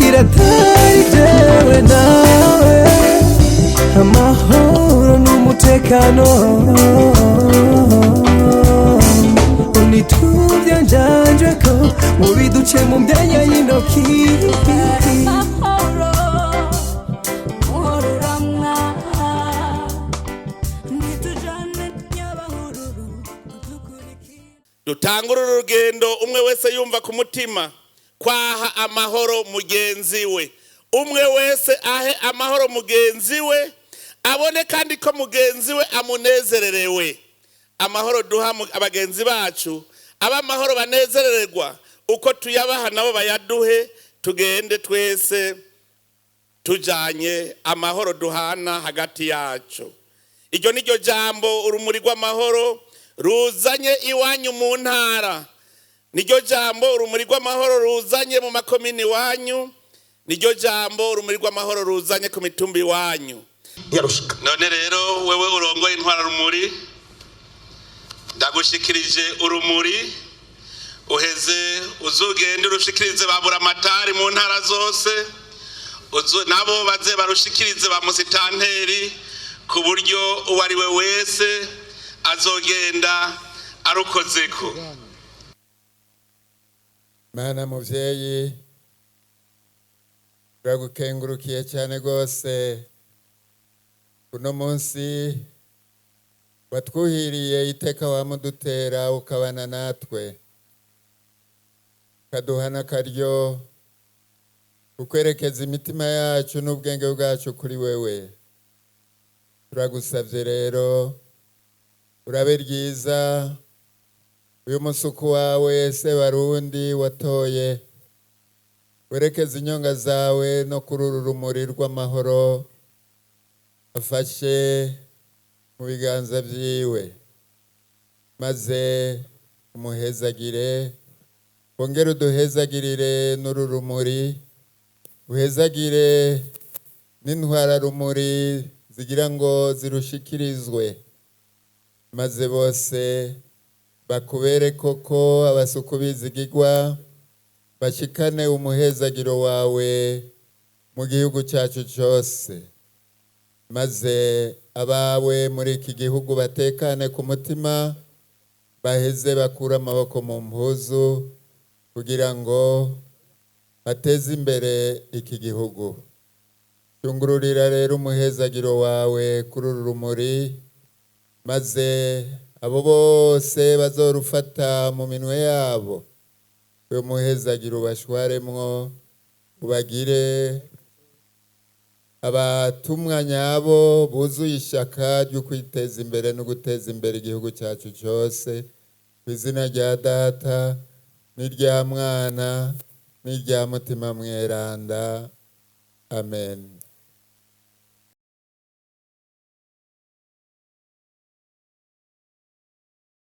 Nkurikira atari jewe nawe, amahoro n'umutekano unituvya njanjweko mubiduce mu myanya y'intoki. Amahoro muhoruramwa nitujane nyabahururu dukurikira. Dutangure uru rugendo, umwe wese yumva ku mutima kwaha amahoro mugenzi we. Umwe wese ahe amahoro mugenzi we, abone kandi ko mugenzi we amunezererewe. Amahoro duha abagenzi bacu aba amahoro banezerererwa. Uko tuyabaha nabo bayaduhe, tugende twese tujanye amahoro duhana hagati yacu. Iryo ni ryo jambo urumuri rw'amahoro ruzanye iwanyu mu ntara, niryo jambo urumuri rw'amahoro ruzanye mu makomini iwanyu, niryo jambo urumuri rw'amahoro ruzanye ku mitumba iwanyu. Ntiyarushika. None rero wewe urongoye intwararumuri, ndagushikirije urumuri, uheze uzugende urushikirize ba buramatari mu ntara zose, nabo baze barushikirize ba musitanteri, ku buryo uwo ari we wese azogenda arukozeko. Mana muvyeyi, turagukengurukiye cyane rwose uno munsi watwuhiriye iteka, wamudutera ukabana natwe, ukaduha n'akaryo kukwerekeza imitima yacu n'ubwenge bwacu kuri wewe. Turagusabye rero urabe ryiza uyu musuku wawe Sebarundi watoye, werekeze inyonga zawe no kuri uru rumuri rw'amahoro afashe mu biganza byiwe, maze umuhezagire, wongere uduhezagirire n'uru rumuri, uhezagire n'intwararumuri zigira ngo zirushikirizwe, maze bose bakubere koko abasuku bizigigwa, bashikane umuhezagiro wawe mu gihugu cyacu cyose, maze abawe muri iki gihugu batekane ku mutima, baheze bakure amaboko mu mpuzu kugira ngo bateze imbere iki gihugu. Cyungururira rero umuhezagiro wawe kuri uru rumuri, maze abo bose bazorufata mu minwe yabo, uyu muhezagiro ubashwaremwo, ubagire abatumwa nyabo buzuye ishyaka ryo kwiteza imbere no guteza imbere igihugu cyacu cyose, ku izina rya Data n'irya Mwana n'irya Mutima Mweranda, amen.